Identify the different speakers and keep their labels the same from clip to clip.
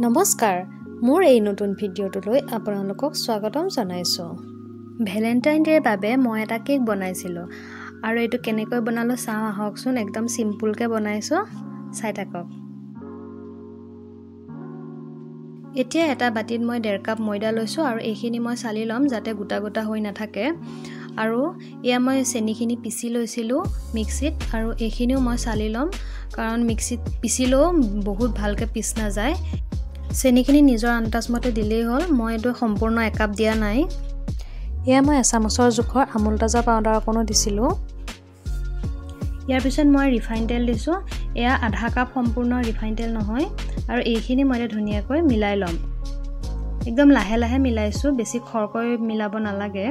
Speaker 1: নমস্কাৰ, মোৰ এই নতুন ভিডিঅ'টোলৈ আপোনালোকক স্বাগতম জনাইছোঁ। ভেলেণ্টাইন ডে'ৰ বাবে মই এটা কেক বনাইছিলোঁ আৰু এইটো কেনেকৈ বনালোঁ চাওঁ আহকচোন। একদম চিম্পুলকৈ বনাইছোঁ, চাই থাকক। এতিয়া এটা বাতিত মই 1.5 কাপ ময়দা লৈছোঁ আৰু এইখিনি মই চালি ল'ম যাতে গোটা গোটা হৈ নাথাকে। আৰু এয়া মই চেনিখিনি পিচি লৈছিলোঁ মিক্সিত আৰু এইখিনিও মই চালি ল'ম, কাৰণ মিক্সিত পিচিলেও বহুত ভালকৈ পিচ নাযায়। চেনিখিনি নিজৰ আন্দাজমতে দিলেই হ'ল, মই এইটো সম্পূৰ্ণ 1 কাপ দিয়া নাই। এয়া মই এচামুচৰ জোখৰ আমুল তাজা পাউডাৰ অকণো দিছিলোঁ। ইয়াৰ পিছত মই ৰিফাইন তেল দিছোঁ, এয়া আধা কাপ সম্পূৰ্ণ ৰিফাইন তেল নহয়। আৰু এইখিনি মই এতিয়া ধুনীয়াকৈ মিলাই ল'ম, একদম লাহে লাহে মিলাইছোঁ, বেছি খৰকৈ মিলাব নালাগে।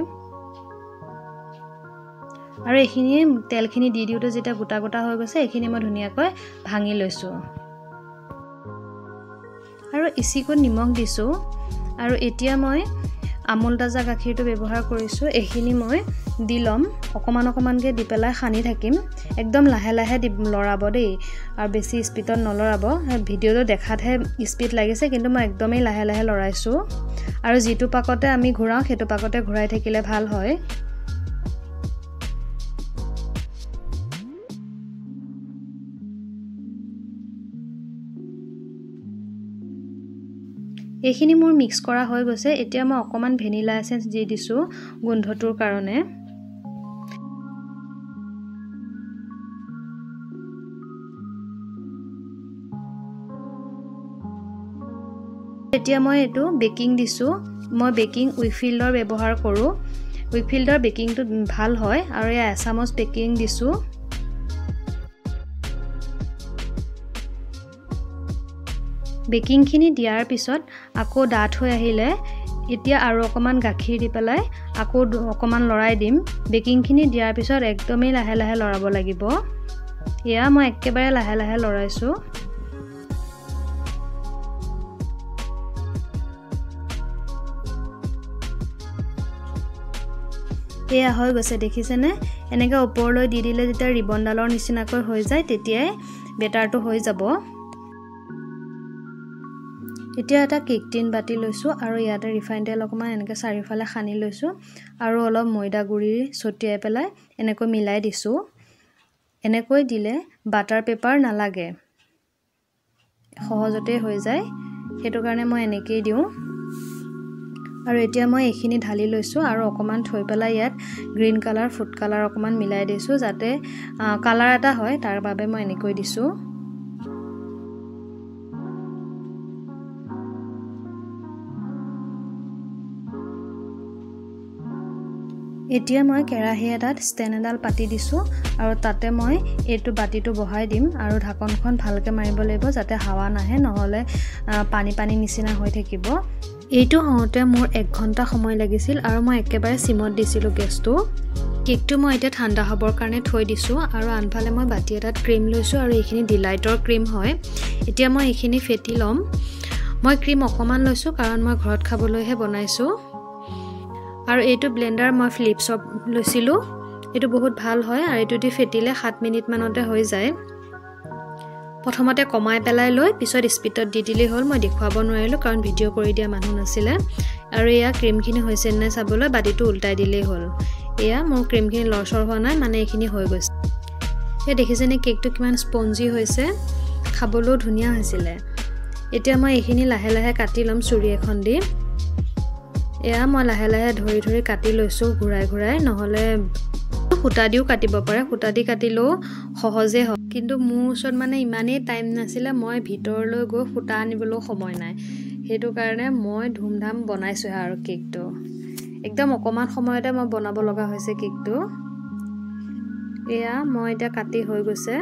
Speaker 1: আৰু এইখিনি তেলখিনি দি দিওঁতে যেতিয়া গোটা গোটা হৈ গৈছে, এইখিনি মই ধুনীয়াকৈ ভাঙি লৈছোঁ আৰু ইচিকত নিমখ দিছোঁ। আৰু এতিয়া মই আমুল তাজা গাখীৰটো ব্যৱহাৰ কৰিছোঁ, এইখিনি মই দি ল'ম, অকণমান অকণমানকৈ দি পেলাই সানি থাকিম। একদম লাহে লাহে দি লৰাব দেই, আৰু বেছি স্পীডত নলৰাব। ভিডিঅ'টো দেখাতহে স্পীড লাগিছে, কিন্তু মই একদমেই লাহে লাহে লৰাইছোঁ। আৰু যিটো পাকতে আমি ঘূৰাওঁ সেইটো পাকতে ঘূৰাই থাকিলে ভাল হয়। এইখিনি মোৰ মিক্স কৰা হৈ গৈছে। এতিয়া মই অকণমান ভেনিলা এচেঞ্চ দি দিছোঁ গোন্ধটোৰ কাৰণে। এতিয়া মই এইটো বেকিং দিছোঁ, মই বেকিং উইকফিল্ডৰ ব্যৱহাৰ কৰোঁ, উইকফিল্ডৰ বেকিংটো ভাল হয়। আৰু এয়া এচামুচ বেকিং দিছোঁ। বেকিংখিনি দিয়াৰ পিছত আকৌ ডাঠ হৈ আহিলে এতিয়া আৰু অকণমান গাখীৰ দি পেলাই আকৌ অকণমান লৰাই দিম। বেকিংখিনি দিয়াৰ পিছত একদমেই লাহে লাহে লৰাব লাগিব। এয়া মই একেবাৰে লাহে লাহে লৰাইছোঁ। এয়া হৈ গৈছে, দেখিছেনে? এনেকৈ ওপৰলৈ দি দিলে যেতিয়া ৰিবনডালৰ নিচিনাকৈ হৈ যায়, তেতিয়াই বেটাৰটো হৈ যাব। এতিয়া এটা কেক টিন বাতি লৈছোঁ আৰু ইয়াতে ৰিফাইন তেল অকণমান এনেকৈ চাৰিওফালে সানি লৈছোঁ আৰু অলপ ময়দা গুড়ি ছটিয়াই পেলাই এনেকৈ মিলাই দিছোঁ। এনেকৈ দিলে বাটাৰ পেপাৰ নালাগে, সহজতে হৈ যায়, সেইটো কাৰণে মই এনেকৈয়ে দিওঁ। আৰু এতিয়া মই এইখিনি ঢালি লৈছোঁ আৰু অকণমান থৈ পেলাই ইয়াত গ্ৰীণ কালাৰ ফুড কালাৰ অকণমান মিলাই দিছোঁ যাতে কালাৰ এটা হয়, তাৰ বাবে মই এনেকৈ দিছোঁ। এতিয়া মই কেৰাহী এটাত ষ্টেণ্ড এডাল পাতি দিছোঁ আৰু তাতে মই এইটো বাতিটো বহাই দিম আৰু ঢাকনখন ভালকৈ মাৰিব লাগিব যাতে হাৱা নাহে, নহ'লে পানী পানী নিচিনা হৈ থাকিব। এইটো হওঁতে মোৰ 1 ঘণ্টা সময় লাগিছিল আৰু মই একেবাৰে চিমত দিছিলোঁ গেছটো। কেকটো মই এতিয়া ঠাণ্ডা হ'বৰ কাৰণে থৈ দিছোঁ আৰু আনফালে মই বাতি এটাত ক্ৰীম লৈছোঁ আৰু এইখিনি ডিলাইটৰ ক্ৰীম হয়। এতিয়া মই এইখিনি ফেটি ল'ম। মই ক্ৰীম অকণমান লৈছোঁ কাৰণ মই ঘৰত খাবলৈহে বনাইছোঁ। আৰু এইটো ব্লেণ্ডাৰ মই ফ্লিপছৰ লৈছিলোঁ, এইটো বহুত ভাল হয় আৰু এইটো দি ফেটিলে 7 মিনিটমানতে হৈ যায়। প্ৰথমতে কমাই পেলাই লৈ পিছত স্পীডত দি দিলেই হ'ল। মই দেখুৱাব নোৱাৰিলোঁ কাৰণ ভিডিঅ' কৰি দিয়া মানুহ নাছিলে। আৰু এয়া ক্ৰীমখিনি হৈছে নাই চাবলৈ বাতিটো উল্টাই দিলেই হ'ল। এয়া মোৰ ক্ৰীমখিনি লৰচৰ হোৱা নাই, মানে এইখিনি হৈ গৈছে। এয়া দেখিছেনে কেকটো কিমান স্পঞ্জি হৈছে, খাবলৈও ধুনীয়া হৈছিলে। এতিয়া মই এইখিনি লাহে লাহে কাটি ল'ম চুৰি এখন দি। এয়া মই লাহে লাহে ধৰি ধৰি কাটি লৈছোঁ ঘূৰাই ঘূৰাই, নহ'লে সূতা দিও কাটিব পাৰে, সূতা দি কাটিলেও সহজেই হয়। কিন্তু মোৰ ওচৰত মানে ইমানেই টাইম নাছিলে, মই ভিতৰলৈ গৈ সূতা আনিবলৈও সময় নাই, সেইটো কাৰণে মই ধুমধাম বনাইছোঁহে আৰু কেকটো। একদম অকণমান সময়তে মই বনাব লগা হৈছে কেকটো। এয়া মই এতিয়া কাটি হৈ গৈছে।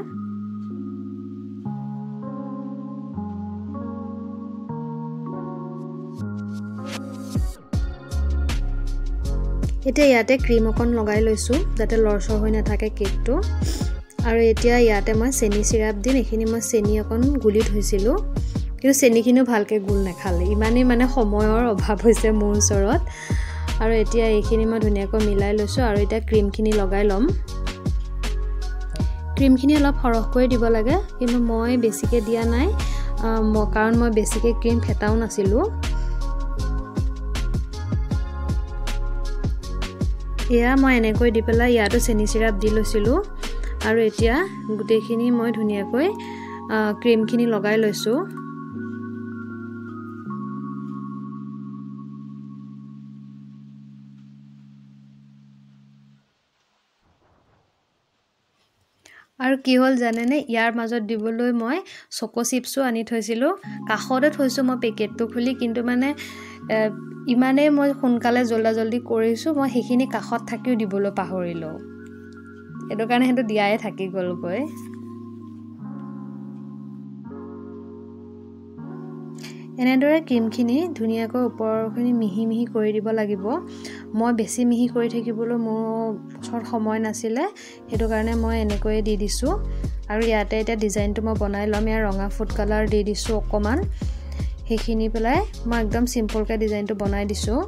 Speaker 1: এতিয়া ইয়াতে ক্ৰীম অকণ লগাই লৈছোঁ যাতে লৰচৰ হৈ নাথাকে কেকটো। আৰু এতিয়া ইয়াতে মই চেনি চিৰাপ দিম। এইখিনি মই চেনি অকণ গুলি থৈছিলোঁ, কিন্তু চেনিখিনিও ভালকৈ গোল নাখালে, ইমানেই মানে সময়ৰ অভাৱ হৈছে মোৰ ওচৰত। আৰু এতিয়া এইখিনি মই ধুনীয়াকৈ মিলাই লৈছোঁ আৰু এতিয়া ক্ৰীমখিনি লগাই ল'ম। ক্ৰীমখিনি অলপ সৰহকৈ দিব লাগে, কিন্তু মই বেছিকৈ দিয়া নাই। কাৰণ মই বেছিকৈ ক্ৰীম ফেটাও নাছিলোঁ। এয়া মই এনেকৈ দি পেলাই ইয়াতো চেনি চিৰাপ দি লৈছিলোঁ আৰু এতিয়া গোটেইখিনি মই ধুনীয়াকৈ ক্ৰীমখিনি লগাই লৈছোঁ। আৰু কি হ'ল জানেনে, ইয়াৰ মাজত দিবলৈ মই চকো চিপছো আনি থৈছিলোঁ, কাষতে থৈছোঁ মই পেকেটটো খুলি, কিন্তু মানে ইমানেই মই সোনকালে জল্দা জল্দি কৰিছোঁ, মই সেইখিনি কাষত থাকিও দিবলৈ পাহৰিলোঁ, সেইটো কাৰণে সেইটো দিয়াই থাকি গ'লগৈ। এনেদৰে ক্ৰীমখিনি ধুনীয়াকৈ ওপৰখিনি মিহি মিহি কৰি দিব লাগিব। মই বেছি মিহি কৰি থাকিবলৈ মোৰ ওচৰত সময় নাছিলে, সেইটো কাৰণে মই এনেকৈয়ে দি দিছোঁ। আৰু ইয়াতে এতিয়া ডিজাইনটো মই বনাই ল'ম। ইয়াৰ ৰঙা ফুড কালাৰ দি দিছোঁ অকণমান, সেইখিনি পেলাই মই একদম চিম্পলকৈ ডিজাইনটো বনাই দিছোঁ।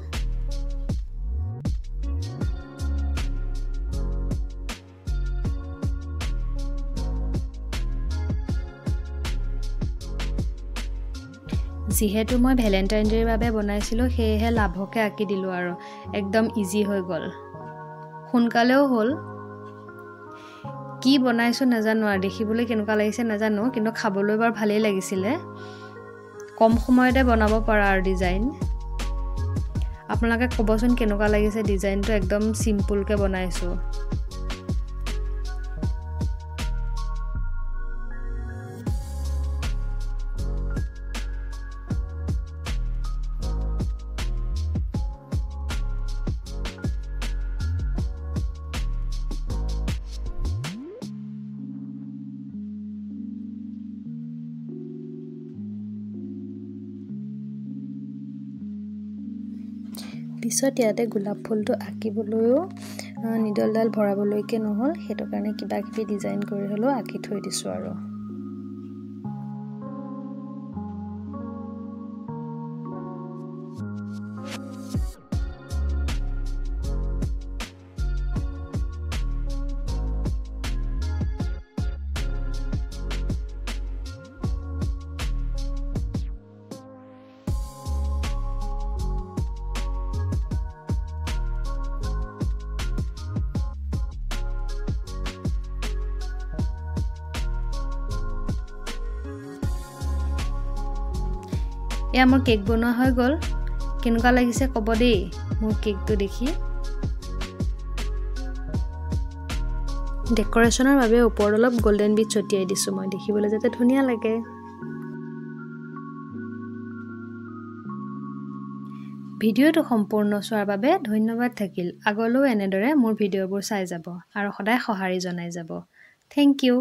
Speaker 1: যিহেতু মই ভেলেণ্টাইন ডে'ৰ বাবে বনাইছিলোঁ, সেয়েহে লাভকে আঁকি দিলোঁ আৰু একদম ইজি হৈ গ'ল, সোনকালেও হ'ল। কি বনাইছোঁ নাজানো আৰু দেখিবলৈ কেনেকুৱা লাগিছে নাজানো, কিন্তু খাবলৈ বাৰু ভালেই লাগিছিলে। কম সময়তে বনাব পৰা আৰু ডিজাইন। আপোনালোকে ক'বচোন কেনেকুৱা লাগিছে ডিজাইনটো, একদম চিম্পুলকৈ বনাইছোঁ। পিছত ইয়াতে গোলাপ ফুলটো আঁকিবলৈও নিডলডাল ভৰাবলৈকে নহ'ল, সেইটো কাৰণে কিবা কিবি ডিজাইন কৰি হ'লেও আঁকি থৈ দিছোঁ আৰু। এয়া মোৰ কেক বনোৱা হৈ গ'ল। কেনেকুৱা লাগিছে ক'ব দেই মোৰ কেকটো দেখি। ডেক'ৰেশ্যনৰ বাবে ওপৰত অলপ গল্ডেন বিট ছটিয়াই দিছোঁ মই, দেখিবলৈ যাতে ধুনীয়া লাগে। ভিডিঅ'টো সম্পূৰ্ণ চোৱাৰ বাবে ধন্যবাদ থাকিল। আগলৈও এনেদৰে মোৰ ভিডিঅ'বোৰ চাই যাব আৰু সদায় সঁহাৰি জনাই যাব। Thank you.